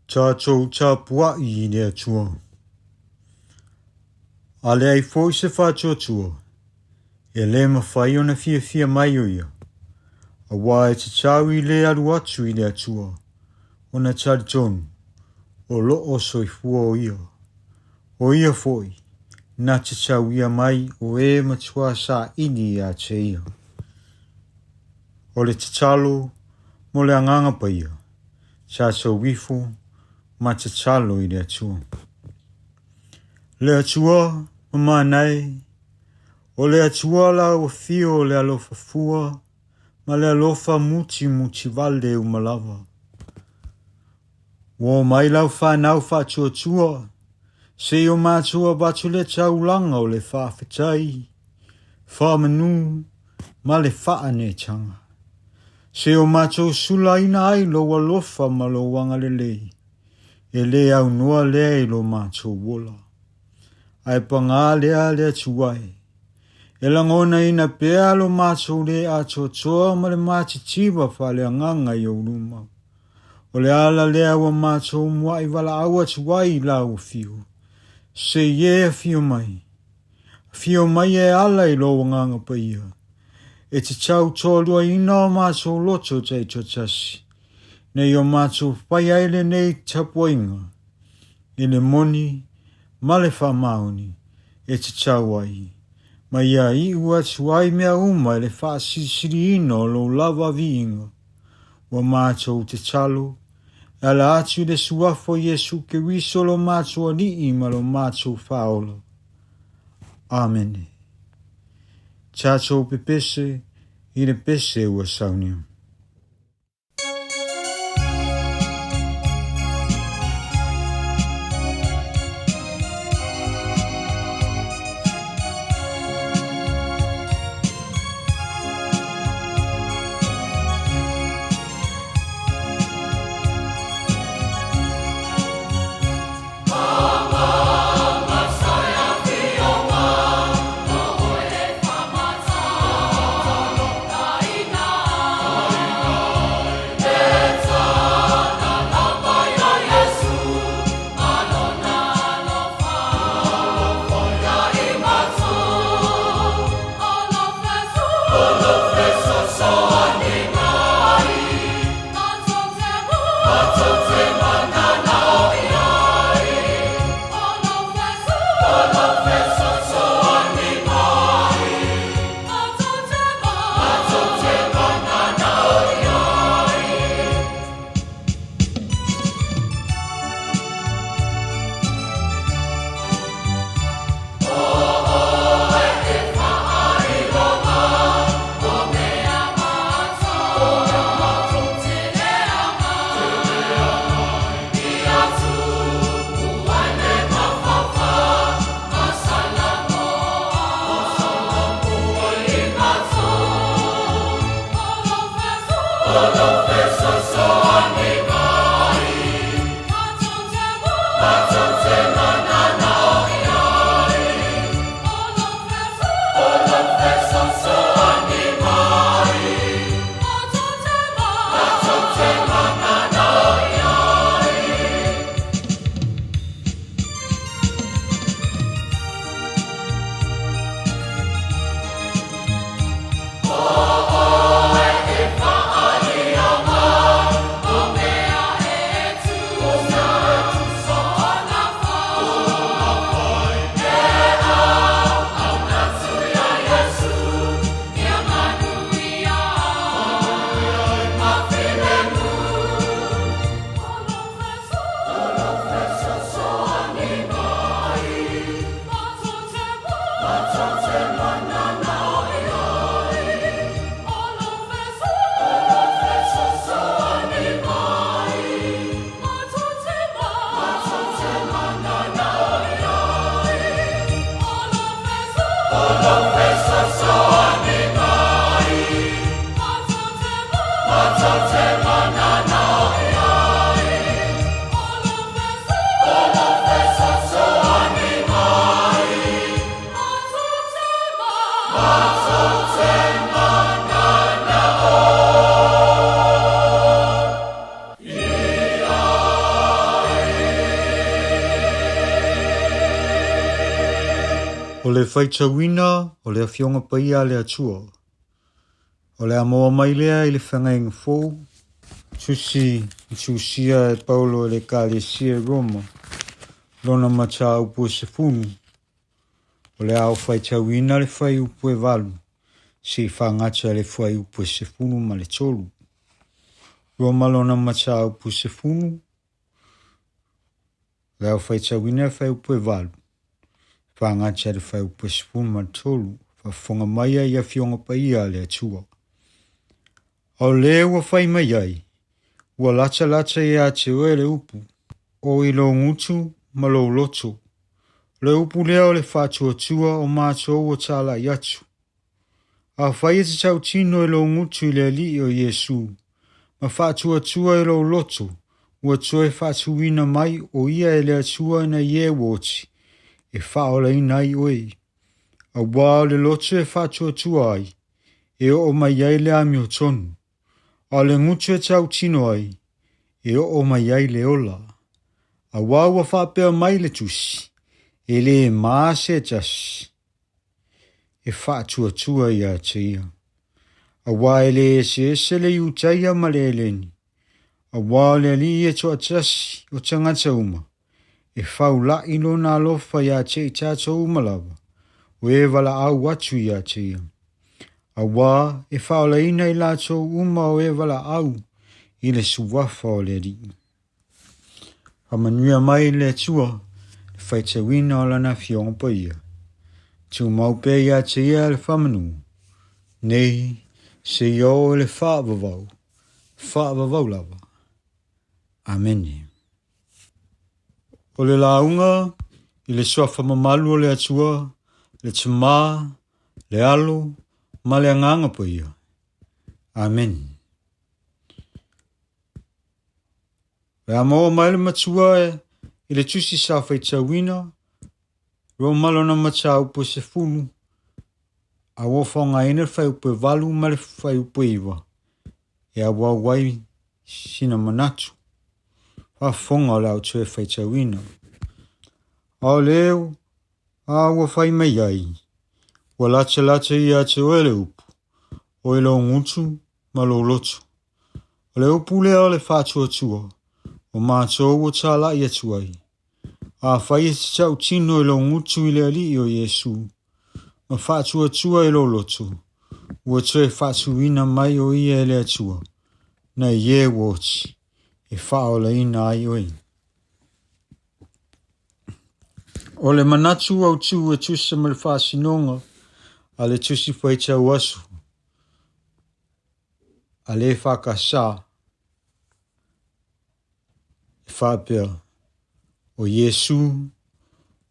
Tatou tapuai i le Atua. A leai foi se faatuatua, e lē mafai ona fiafia mai o ia, auā e tatau i le alu atu i le Atua, ona talitonu, o loo soifua o ia. O ia foi, na te tauia mai o e matuā saili ia te ia. O le tatalo mo le agaga paia, tatou ifo ma tatalo i le Atua. Le Atua mamana e, o le Atua lau afio o le alofa fua ma le alofa mutimutivale uma lava. Ua omai lau fanau faatuatua, seia o matou avatu le taulaga o le faafetai, faamanu ma le faaneetaga. Seia o matou sulaina ai lou alofa ma lou agalelei, e lē aunoa lea i lo matou ola. Ae pagā lea le Atua e, e lagonaina pea lo matou lē atoatoa ma le matitiva faaleagaga i ou luma. O le ala lea ua matou muai valaau atu ai i lau afio, sei e afio mai. Afio mai e ala i lou agaga paia, e te tautoaluaina o matou loto taitoatasi, nei o matou faia ai lenei tapuaiga, i le moni ma le faamaoni e tatau ai, ma ia iu atu ai mea uma i le faasilisiliina o lou lava viiga. Ua matou tatalo, e ala atu i le suafa o Iesu Keriso lo matou Alii ma lo matou Faaola. Amene. Tatou pepese i le pese ua saunia. O le faitauina o le Afioga Paia a le Atua. O le a maua mai lea i le Feagaiga Fou, tusi na tusia e Paulo i le Ekalesia i Roma, lona mataupu e 10. O le a ou faitauina le fuaiupu e 8 seia fagata i le fuaiupu e 13. Roma lona mataupu e 10, o le a ou faitauina le fuaiupu e 8 fagata i le fuaiupu e 13. Faafofoga mai i Afioga Paia a le Atua. A o le ua fai mai ai, ua latalata ia te oe le upu, o i lou gutu ma lou loto. O le upu lea o le faatuatua o matou ua talai atu. Afai e te tautino i lou gutu i le Alii o Iesu, ma faatuatua i lou loto, ua toe faatuina mai o ia e le Atua nai e ua oti, e faaolaina ai oe. Auā o le loto e faatuatua ai, e oo mai ai le amiotonu, a o le gutu e tautino ai, e oo mai ai le ola. Auā ua faapea mai le Tusi, e lē ma se tasi e faatuatua ia te ia. Auā e lē eseese le Iutaia ma le Eleni, auā o le Alii e toatasi o tagata uma, e faula'i lona alofa ia te i tatou uma lava, o e valaau atu ia te ia. Auā e faaolaina i latou uma o e valaau i le suafa o le Alii. Faamanuia mai le Atua le faitauina o lana Afioga Paia. Tumau pea ia te ia le faamanu, nei seia oo i le faavavau, faavavau lava. Amene. O le lauga i le suafa mamalu o le Atua, le Tama, le Alo, ma le Agaga Paia. Amene. O le a maua mai le matua i le tusi sa faitauina, Roma lona mataupu e 10, a ua faaaogaina le fuaiupu e 8 ma le fuaiupu e 9 e auau ai sina manatu. Faafofoga o le a ou toe faitauina. A o le a ua fai mai ai, ua latalata ia te oe le upu, o i lou gutu ma lou loto. O le upu lea o le faatuatua, o matou ua talai atu ai. Afai e te tautino i lou gutu i le Alii o Iesu, ma faatuatua i lou loto, ua toe faatuina mai o ia e le Atua, nai e ua oti, e faaolaina ai oe. O le manatu autu e tusa ma le faasinoga a le Tusi Faitau Aso a le EFKS e faapea, O Iesu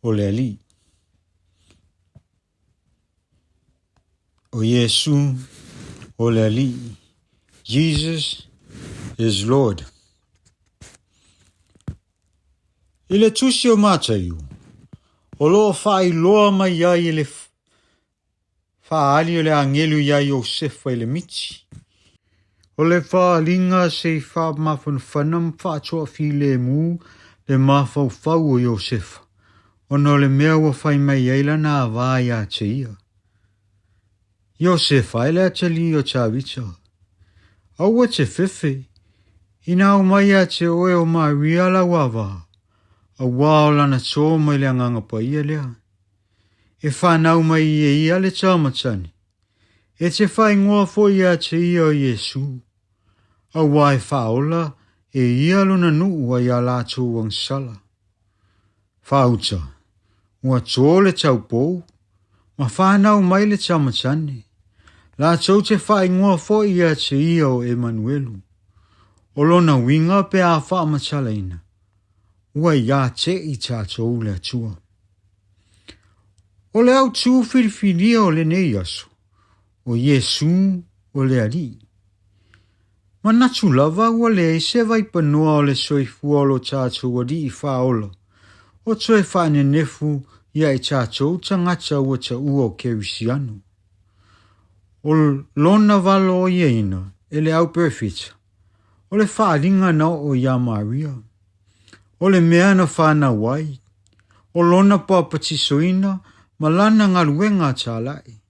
o le Alii. O Iesu o le Alii. Jesus is Lord. I le tusi o Mataio, o lo o faailoa mai ai e le faaali o le agelu iā Iosefa i le miti. O le faaaliga se i faamafanafana ma faatoafilemu le mafaufau o Iosefa, ona o le mea ua fai mai ai lana avā ia te ia. Iosefa e le atalii o Tavita. Aua te fefe, ina aumai ia te oe o Maria lau avā, auā o lana tō mai le Agaga Paia lea. E fanau mai e ia le tama tane, e te faaigoa foi ia te ia o Iesu, auā e faaola e ia lona nuu ai a latou agasala. Faauta, ua tō le taupou, ma fanau mai le tama tane, latou te faaigoa foi ia te ia o Emanuelu. O lona uiga pe a faamatalaina, ua ia te i tatou le Atua. O le autū filifilia o lenei aso, o Iesu o le Alii. Manatu lava ua leai se vaipanoa o le soifua o lo tatou Alii Faaola o toe faanenefu ia i tatou tagata ua taua o Kerisiano. O lona valoiaina e le au perofeta, o le faaaliga na oo iā Maria, o le mea na fanau ai, o lona papatisoina ma lana galuega talai,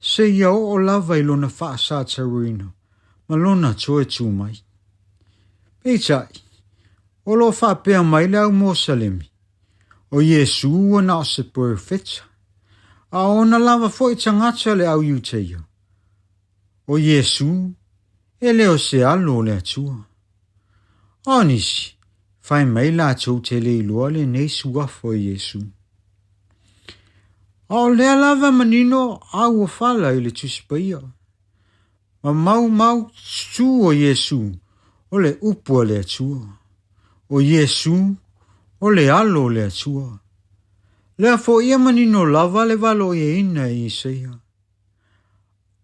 seia oo lava i lona faasatauaina ma lona toe tu mai. Peitai, o lo o faapea mai le au Mosalemi, o Iesu ua na o se perofeta, a o ona lava foi tagata le au Iutaia. O Iesu, e le o se Alo o le Atua. O nisi, fai mai latou te le iloa lenei suafa o Iesu. A o lea lava manino auofala i le Tusi Paia. Ma maumautu o Iesu o le upu a le Atua. O Iesu o le Alo o le Atua. Lea foi e manino lava le valoiaina e Isaia.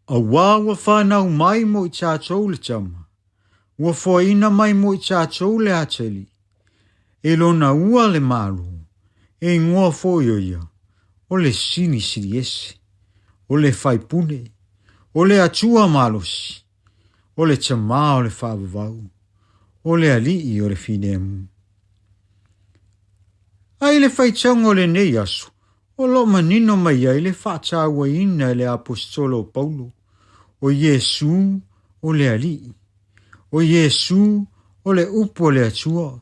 Auā ua fanau mai mo i tatou le tama, ua foaiina mai mo i tatou le atalii, e lona ua le Malo, e igoa foi o ia, o le Silisiliese, o le Faipule, o le Atua malosi, o le Tamā o le faavavau, o le Alii o le filemu. A i le faitauga o lenei aso, o lo o manino mai ai le faatauaina e le Aposetolo o Paulo, o Iesu o le Alii, o Iesu o le Upu a le Atua.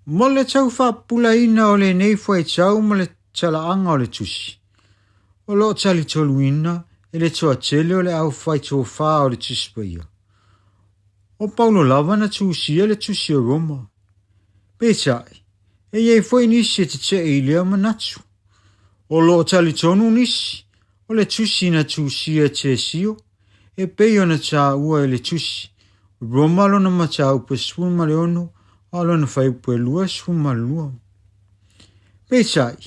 Mo le tau faapupulaina o lenei fuaitau ma le talaaga o le Tusi, o lo o talitoluina e le toatele o le aufaitofa o le Tusi Paia, o Paulo lava na tusia le Tusi a Roma. Peitai, e i ai foi nisi e tetee i lea manatu. O lo o talitonu nisi, o le tusi na tusia e Tesio, e pei ona taua e le tusi Roma lona mataupu e 16 a o lona fuaiupu e 22. Peitai,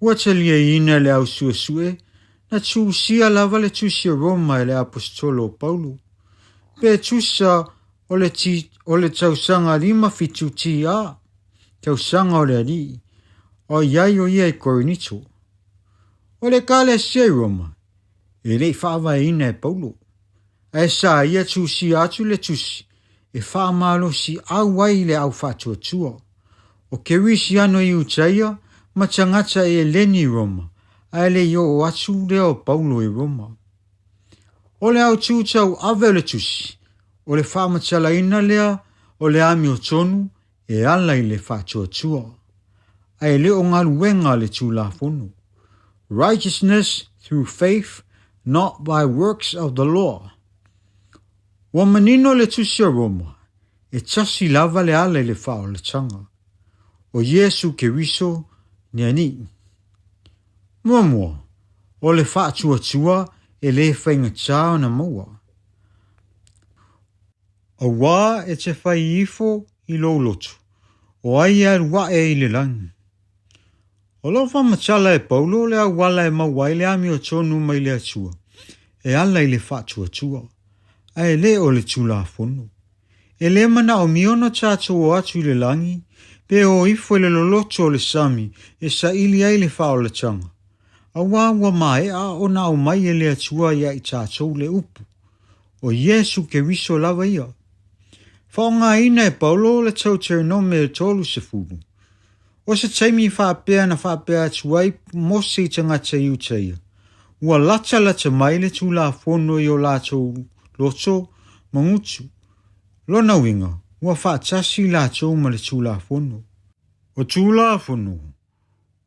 ua taliaina e le au suesue na tusia lava le tusi a Roma e le Aposetolo o Paulo, pe tusa o le, ti, o le tausaga 57 TA, tausaga o le Alii, o i ai o ia i Korinito. O le Ekalesia i Roma, e le i faavaeina e Paulo, ae sa ia tusia atu le tusi e faamalosiau ai le au faatuatua o Kerisiano i Iutaia ma tagata e eleni i Roma, ae le i oo atu lea o Paulo i Roma. O le autu tauave o le tusi, o le faamatalaina lea o le amiotonu e ala i le faatuatua, ae le o galuega a le Tulafono. Righteousness through faith, not by works of the law. Ua manino le tusi a Roma, e tasi lava le ala i le faaolataga, o Iesu Keriso le Alii. Muamua, o le faatuatua e le faigata ona maua. Auā e te fai ifo i lou loto, o ai e alu aʻe i le lagi? O lo o faamatala e Paulo le auala e maua ai le amiotonu mai le Atua, e ala i le faatuatua, ae le o le Tulafono. E le manaomia ona tatou o atu i le lagi, pe o ifo i le loloto o le sami e saili ai le faaolataga, auā ua maea ona aumai e le Atua ia i tatou le upu, o Iesu Keriso lava ia. Faaaogaina e Paulo le Teuteronome e 30. O se taimi faapea na faapea atu ai Mose i tagata Iutaia, ua latalata mai le Tulafono i o latou loto ma gutu. Lona uiga, ua faatasi latou ma le Tulafono. O Tulafono,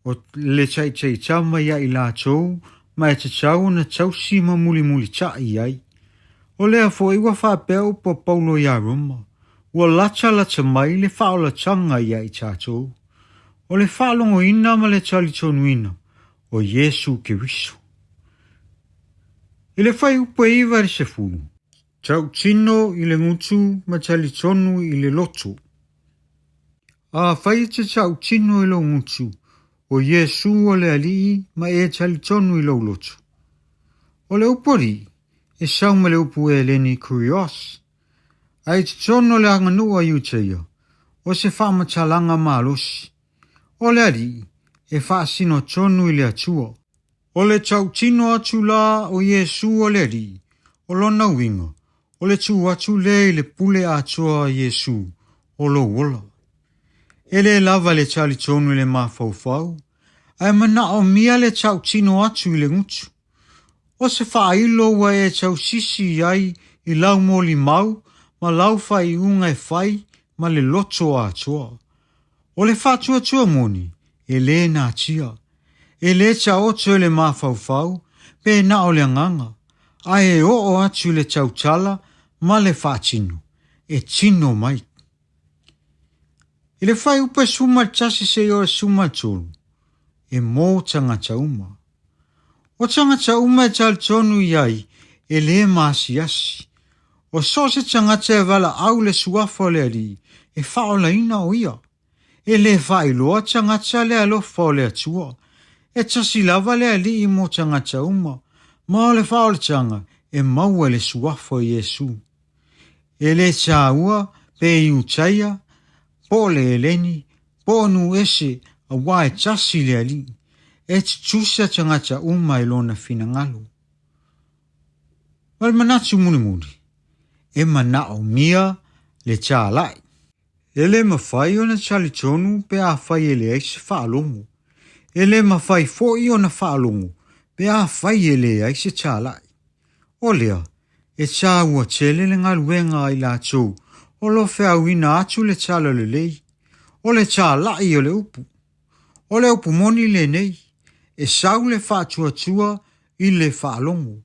o le taitaitama ia i latou ma e tatau ona tausi ma mulimulitai i ai. O lea foi ua faapea upu a Paulo iā Roma, ua latalata mai le faaolataga ia i tatou, o le faalogoina ma le talitonuina o Iesu Keriso. I le fuaiupu e 9 i le 10, Tautino i le gutu ma talitonu i le loto. Afai e te tautino i lou gutu, o Iesu o le Alii ma e talitonu i lou loto. O le upu alii, e sau ma le upu eleni kurios. A i totonu o le aganuu a Iutaia, o se faamatalaga malosi. O le Alii, e faasino tonu i le Atua. O le tautino atu la o Iesu o le Alii, o lona uiga, o le tuu atu lea i le pule atoa a Iesu o lou ola. E le lava le talitonu i le mafaufau, Ae manaomia le tautino atu i le gutu. O se faailo ua e tausisi i ai i lau molimau ma lau faaiuga e fai ma le loto atoa. O le faatuatua moni, e lē natia, e lē taoto i le mafaufau pe na o le agaga, ae e oo atu i le tautala ma le faatino, e tino mai. I le fuaiupu e 11 seia oo i le 13, e mo tagata uma. O tagata uma e talitonu i ai e lē maasiasi. O so o se tagata e valaau i le suafa o le Alii, e faaolaina o ia. E lē faailoa tagata le alofa o le Atua. E tasi lava le Alii mo tagata uma, ma o le faaolataga e maua i le suafa o Iesu. E lē taua pe Iutaia, po o le Eleni, po o nuu ese, auā e tasi le Alii. E tutusa tagata uma i lona finagalo. Ma le manatu mulimuli, e manaomia le talai. E lē mafai ona talitonu pe afai e leai se faalogo. E lē mafai foi ona faalogo pe afai e leai se talai. O lea, e tāua tele le galuega a i latou o lo o feauina atu le Talalelei, o le talai o le upu. O le upu moni lenei, e sau le faatuatua i le faalogo,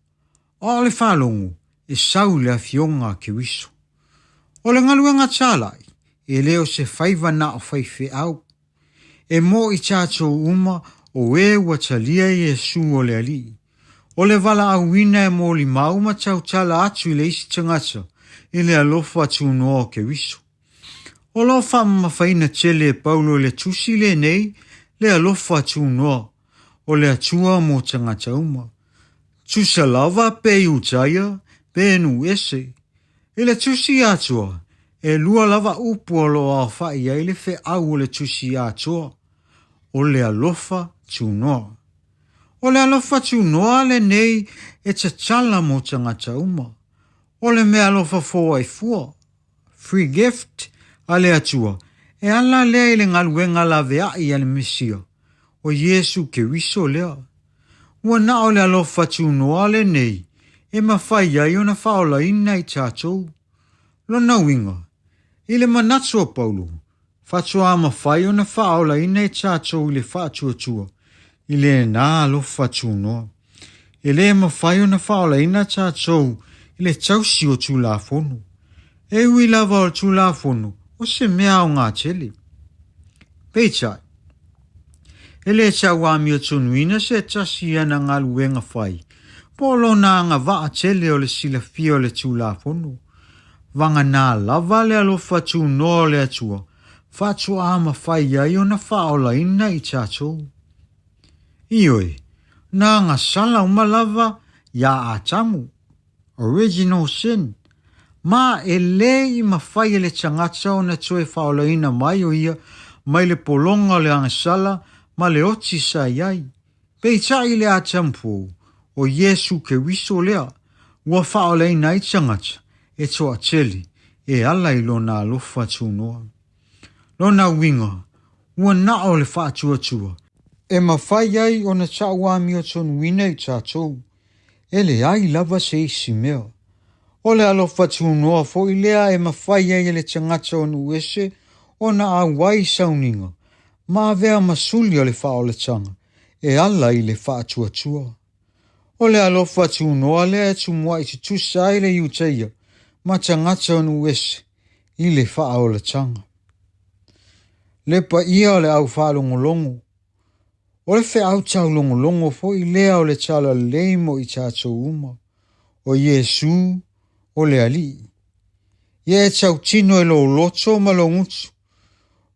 a o le faalogo e sau i le Afioga a Keriso. O le galuega talai, e le o se faiva na o faifeau. E mo i tatou uma o e ua talia Iesu o le Alii. O le valaauina e molimau ma tautala atu i le isi tagata i le alofa tunoa o Keriso. O lo o faamamafaina tele e Paulo i le tusi lenei le alofa tunoa o le Atua mo tagata uma. Tusa lava pe Iutaia pe nuu ese. I le tusi atoa, e lua lava upu o lo o aofai ai le feau o le tusi atoa, o le alofa tunoa. O le alofa tunoa lenei e tatala mo tagata uma. O le meaalofa foai fua, free gift, a le Atua, e ala lea i le galuega laveai a le Mesia, o Iesu Keriso lea. Ua na o le alofa tunoa lenei e mafai ai ona faaolaina i tatou. Lona uiga, i le manatu o Paulo, faatoa mafai ona faaolaina i tatou i le faatuatua i lena alofa tunoa. E lē mafai ona faaolaina tatou i le tausi o Tulafono. E ui lava o le Tulafono o se mea aoga tele. Peitai, e lē tau amiotonuina se tasi i ana galuega fai, po o lona agavaa tele o le silafia o le Tulafono. Vagana lava le alofa tunoa o le Atua, faatoa mafai ai ona faaolaina i tatou. Ioe, na agasala uma lava iā Atamu, original sin, ma e lē i mafai e le tagata ona toe faaolaina mai o ia mai le pologa o le agasala ma le oti sa i ai. Peitai i le Atamu fou, o Iesu Keriso lea, ua faaolaina ai tagata e toatele e ala i lona alofa tunoa. Lona uiga, ua na o le faatuatua e mafai ai ona tau amiotonuina i tatou, e leai lava se isi mea. O le alofa tunoa foi lea e mafai ai e le tagata o nuu ese ona auai i sauniga ma avea ma suli o le faaolataga e ala i le faatuatua. O le alofa tunoa lea e tumuai tutusa ai le Iutaia ma tagata o nuu ese i le faaolataga. Le paia o le au faalogologo, o le feau taulogologo foi lea o le Talalelei mo i tatou uma, o Iesu o le Alii. Ia e tautino e lou loto ma lou gutu.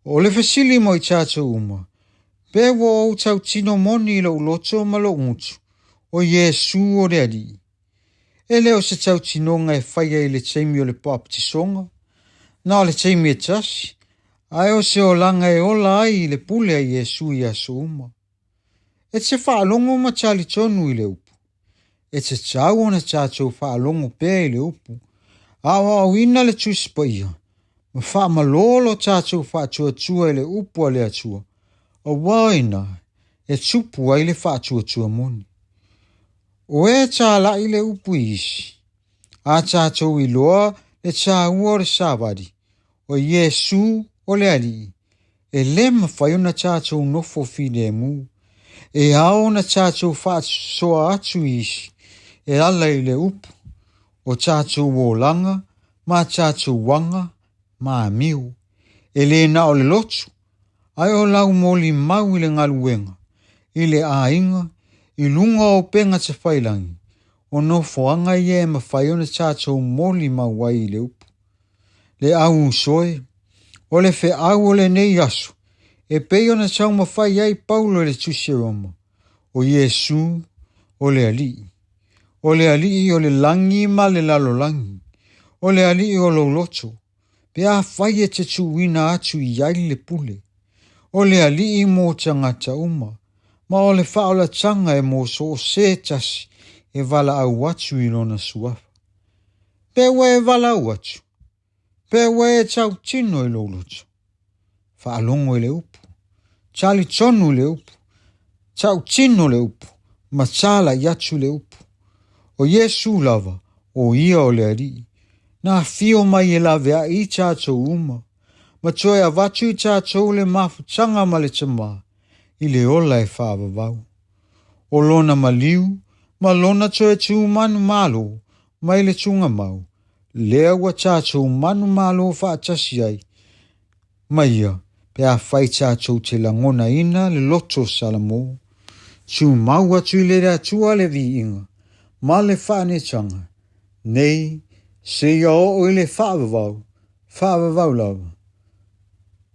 O le fesili mo i tatou uma, pe ua ou tautino moni i lou loto ma lou gutu, o Iesu o le Alii. E le o se tautinoga e faia i le taimi o le papatisoga, na o le taimi e tasi, ae o se olaga e ola ai i le pule a Iesu i aso uma. E te faalogo ma talitonu i le upu. E tatau ona tatou faalogo pea i le upu, aoaoina le Tusi Paia, ma faamalō lo tatou faatuatua i le upu a le Atua, auā i ina e tupu ai le faatuatua moni. O e tāla'i le upu i isi, a tatou iloa le tāua o le savali, o Iesu o le Alii, e lē mafai ona tatou nofo filemu, e ao ona tatou faasoa atu i isi e ala i le upu, o tatou olaga ma tatou aga ma amio. E lē na o le lotu, ae o lau molimau i le galuega, i le aiga, i luga o upega tafailagi, o nofoaga ia e mafai ona tatou molimau ai i le upu. Le au uso e, o le feau o lenei aso, e pei ona taumafai ai Paulo i le Tusi a Roma, o Iesu o le Alii. O le Alii o le lagi ma le lalolagi. O le Alii o lou loto, pe afai e te tuuina atu i ai le pule. O le Alii mo tagata uma, ma o le faaolataga e mo so o se tasi e valaau atu i lona suafa. Pe ua e valaau atu, pe ua e tautino i lou loto. Faalogo i le upu, talitonu i le upu, tautino le upu, ma talai atu le upu. O Iesu lava, o ia o le Alii, na afio mai e laveai i tatou uma, ma toe avatu i tatou le mafutaga ma le Tama i le ola e faavavau. O lona maliu ma lona toe tu manumalo mai le tugamau, lea ua tatou manumalo faatasi ai ma ia, pe afai tatou te lagonaina le loto Salamo. Tumau atu i le Atua le viiga ma le faaneetaga, nei seia oo i le faavavau, faavavau lava,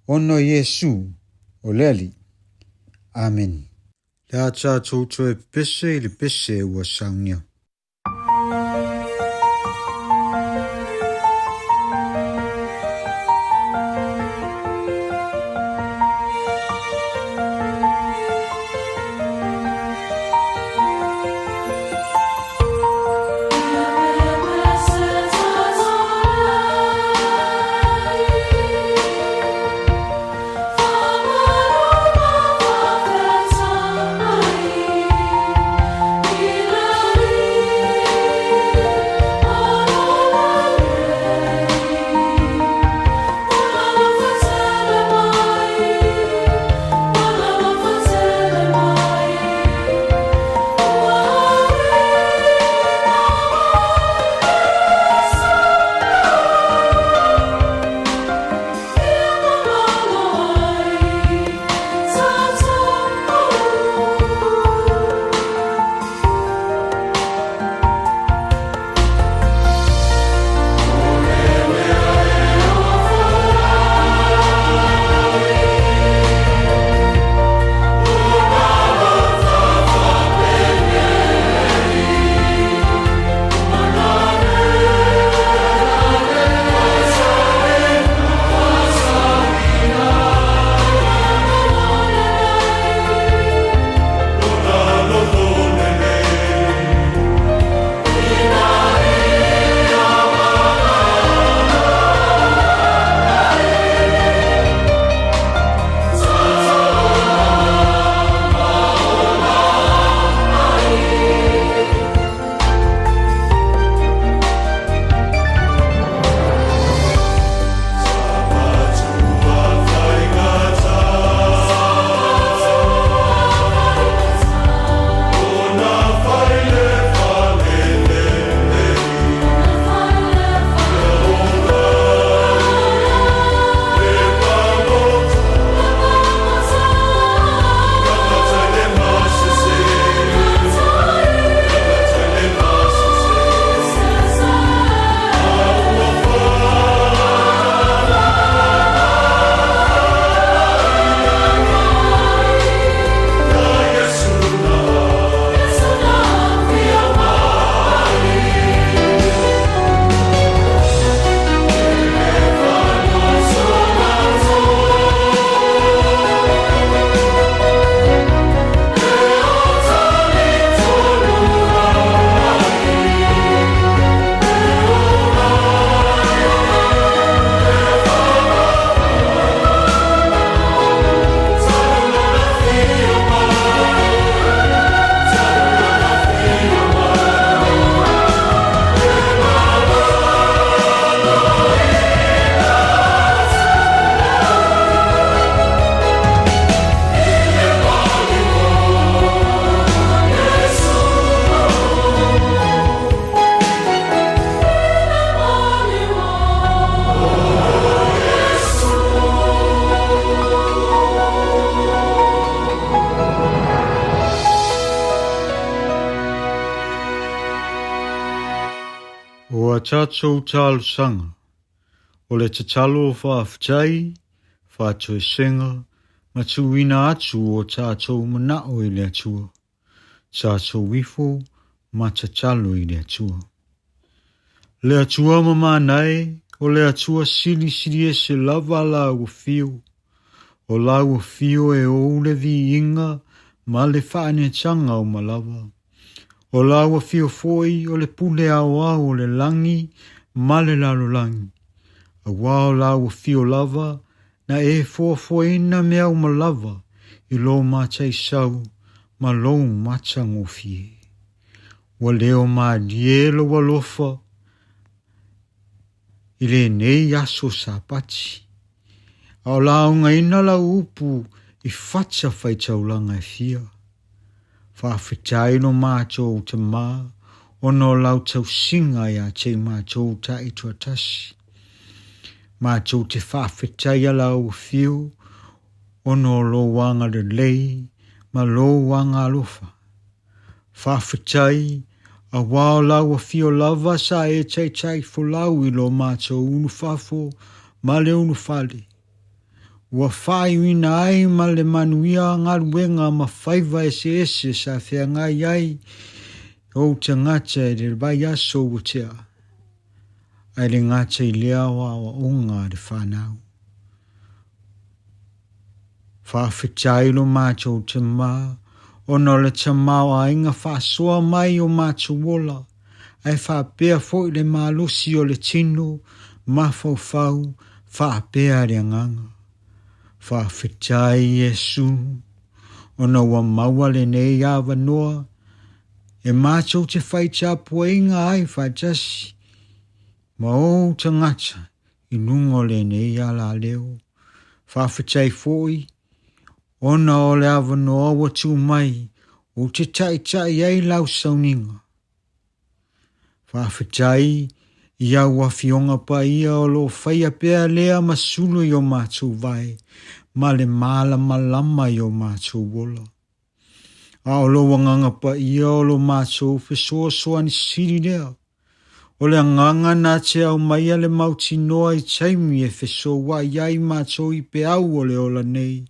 ona o Iesu o le Alii. Amene. Le a tatou toe pepese i le pese ua saunia. tatou talosaga, o le tatalo faafetai, faatoesega, ma tuuina atu o tatou manao i le Atua. Tatou ifo ma tatalo i le Atua. Le Atua mamana e, o le Atua silisili ese lava lau afio. O lau afio e ou le viiga ma le faaneetaga uma lava. O lau afio foi o le pule aoao o le lagi ma le lalolagi, aua o lau afio lava na e foafoaina mea uma lava i lou mataisau ma lou matagofie. Ua leo malie lou alofa i lenei aso Sapati, a o laugaina lau upu i fata faitaulaga e fia. Faafetai lo matou Tamā ona o lau tausiga ia te i matou taitoatasi. Matou te faafetaia lau afio ona o lou agalelei ma lou agaalofa. Faafetai aua o lau afio lava sa e taitaifolau i lo matou ulufafo ma le ulufale. Ua faaiuina ai ma le manuia galuega ma faiva eseese sa feagai ai ou tagata i le vaiaso ua tea, ae le gata i lea o aoaoga a le fanau. Faafetai lo matou Tamā ona o le tamaoaiga faasoa mai o matou ola, ae faapea foi le malosi o le tino, mafaufau, faapea le agaga. Faafetai Iesu ona ua maua lenei avanoa e matou te fai tapuaiga ai faatasi ma ou tagata i luga o lenei alaleo. Faafetai foi ona o le avanoa ua tuu mai ou te taitai ai lau sauniga. Faafetai i au afioga paia o lo o faia pea lea ma sulu i o matou vae ma le malamalama i o matou ola. A o lou agaga paia o lo matou fesoasoani sili lea. O le agaga na te aumaia le mautinoa i taimi e fesouai ai matou i peau o le ola nei.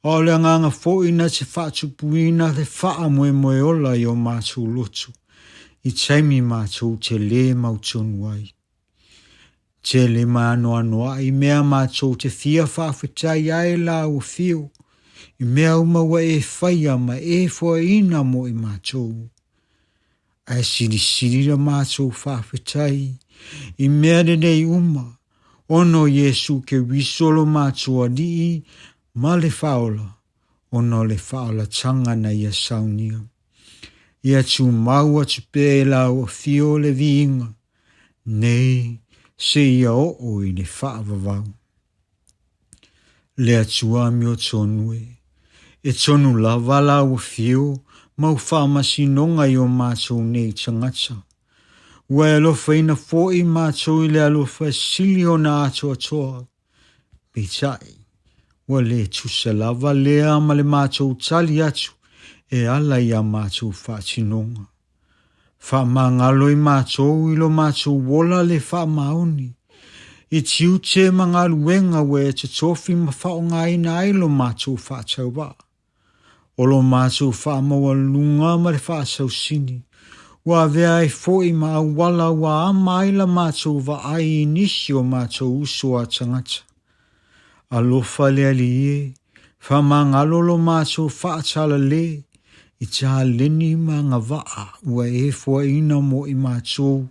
A o le agaga foi na te faatupuina le faamoemoe ola i o matou loto i taimi matou te lē mautonu ai. Tele ma anoanoai mea matou te fia faafetai ai lau afio i mea uma ua e faia ma e foaiina mo i matou. Ae silisili la matou faafetai i mea lelei uma ona o Iesu Keriso lo matou Alii ma le Faaola, ona o le faaolataga na ia saunia. Ia tumau atu pea i lau afio le viiga nei seia oo i le faavavau. Le Atua amiotonu e, e tonu lava lau afio ma au faamasinoga i o matou nei tagata. Ua e alofaina foi matou i le alofa e sili ona atoatoa. Peitai, ua le tusa lava lea ma le matou tali atu e ala i a matou faatinoga. Faamagalo i matou i lo matou ola le faamaoni, i tiute ma galuega ua e totofi ma faaaogaina ai lo matou faatauvaa. O lo matou faamaualuga ma le faasausini, ua avea ai foi ma auala ua ama ai la matou vaai i nisi o matou uso a tagata. Alofa le Alii e, faamagalo lo matou faatalale i taleni ma agavaa ua e foaiina mo i matou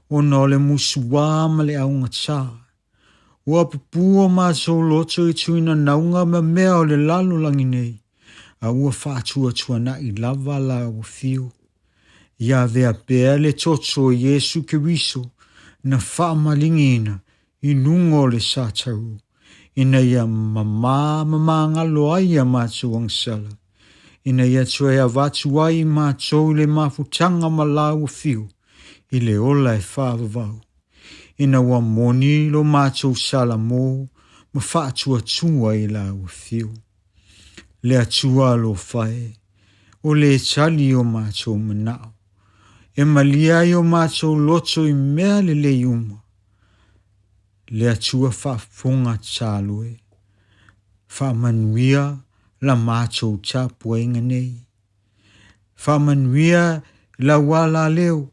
ona o le musuā ma le augatā. Ua pupū o matou loto i tuinanauga ma mea o le lalolagi nei, a ua faatuatuanai lava lau afio. Ia avea pea le toto o Iesu Keriso na faamaligiina i luga o le sataru, ina ia mamā ma magalo ai a matou agasala, ina ia toe avatu ai i matou i le mafutaga ma lau afio i le ola e faavavau, ina ua moni lo matou salamo ma faatuatua i lau afio. Le Atua alofa e, o le tali o matou manao. E malie ai o matou loto i mea lelei uma. Le Atua faafofoga tatalo e, faamanuia la matou tapuaiga nei. Faamanuia i lau alaleo,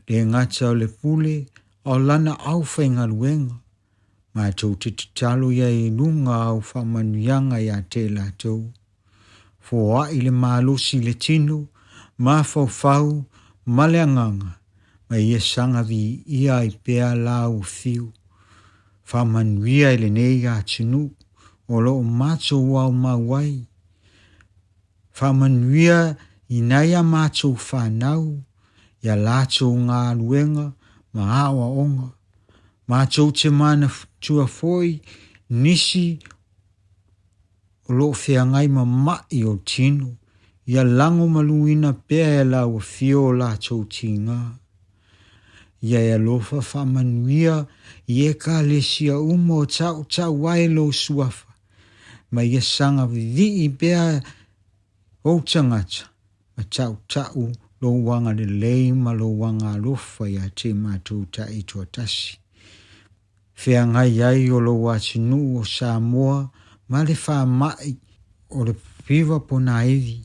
le gata o le pule a o lana aufaigaluega. Matou te tatalo i ai i luga au faamanuiaga ia te latou. Foai le malosi i le tino, mafaufau ma le agaga, ma ia saga viia ai pea lau afio. Faamanuia i lenei atunuu o lo o matou aumau ai. Faamanuia i nai a matou fanau, i a latou galuega ma aoaoga. Matou te manatua foi nisi o lo o feagai ma ma'i o tino, ia lagomaluina pea e lau afio o latou tiga. Ia e alofa faamanuia i Ekalesia uma o tautau ai lou suafa, ma ia saga vivii pea ou tagata ma tautau lou agalelei ma lou agaalofa ia te matou taitoatasi. Feagai ai o lou atunuu o Samoa ma le faamai o le piva ponaivi,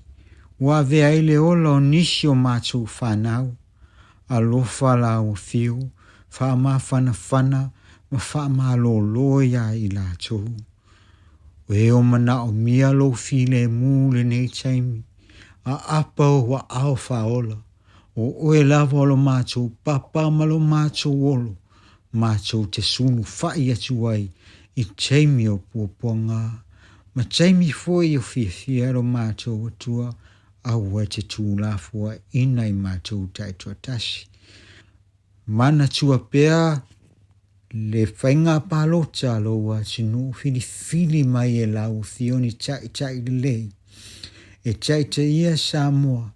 ua avea ai le ola o nisi o matou fanau. Alofa lau afio, faamafanafana ma faamalolo ia i latou. O e o manaomia lou filemu lenei taimi, aapa ou aao faaola, o oe lava o lo matou papa ma lo matou olo, matou te sulufai atu ai i taimi o puapuaga ma taimi foi o fiafia lo matou Atua, aua e te tuulafoaiina i matou taitoatasi. Manatua pea le faiga palota a lou atunuu, filifili mai e lau afio ni taitai lelei e taitaia Samoa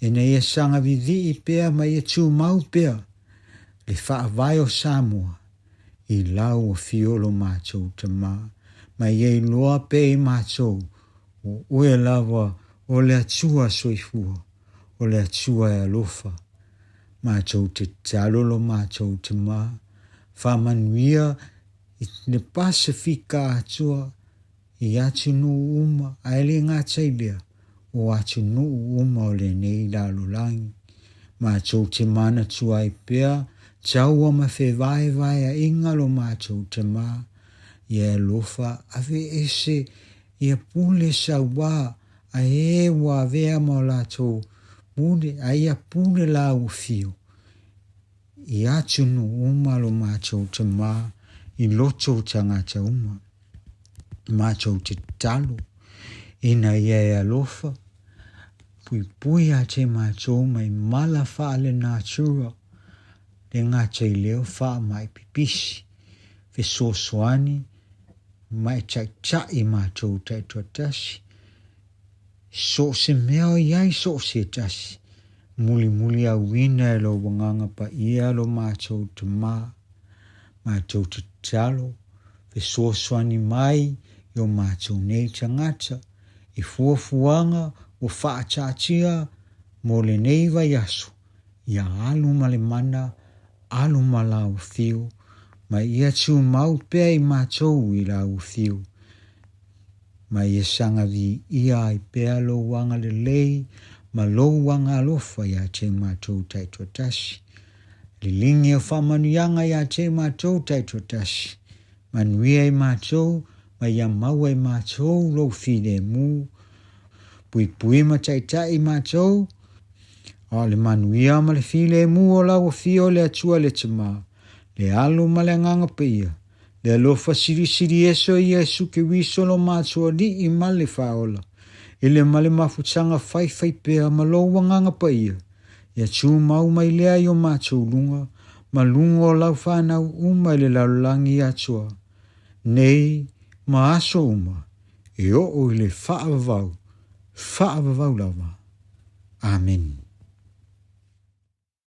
ina ia saga vivii pea ma ia tumau pea le faavae o Samoa i lau afio lo matou Tama, ma ia iloa pea i matou o oe lava o le Atua soifua, o le Atua e alofa. Matou te tatalo lo matou Tama, faamanuia i le Pasefika atoa, i atunuu uma, ae le gata i lea, o atunuu uma o lenei lalolagi. Matou te manatua ai pea taua ma fevaevaeaiga lo matou Tama, ia e alofa aveese ia pule sauā a e ua avea ma o latou pule, a ia pule lau afio i atunuu uma lo matou Tama i loto o tagata uma. Matou te tatalo ina ia e alofa, puipui ia te matou mai mala faalenatura, le gata i leo faamai pipisi, fesoasoani ma e taitai matou taitoatasi, so o se mea o i ai so o se tasi, mulimuliauina e lou Agaga Paia lo matou Tama, matou te tatalo, fesoasoani mai i o matou nei tagata i fuafuaga ua faataatia mo lenei vaiaso, ia alu ma le mana, alu ma lau afio, ma ia tumau pea i matou i lau afio, ma ia saga viia ai pea lou agalelei ma lou agaalofa ia te matou taitoatasi. Liligi o faamanuiaga ia te matou taitoatasi, manuia i matou ma ia maua e matou lou filemu, puipui ma taitai matou, a o le manuia ma le filemu o lau afio le Atua le Tama, le Alo ma le Agaga Paia, Le alofa silisili ese o Iesu Keriso lo matou Alii ma le Faaola, i le ma le mafutaga faifaipea ma lou Agaga Paia, ia tumau mai lea i o matou luga ma luga o lau fanau uma i le lalolagi atoa, nei ma aso uma, e oo i le faavavau, faavavau lava. Amene.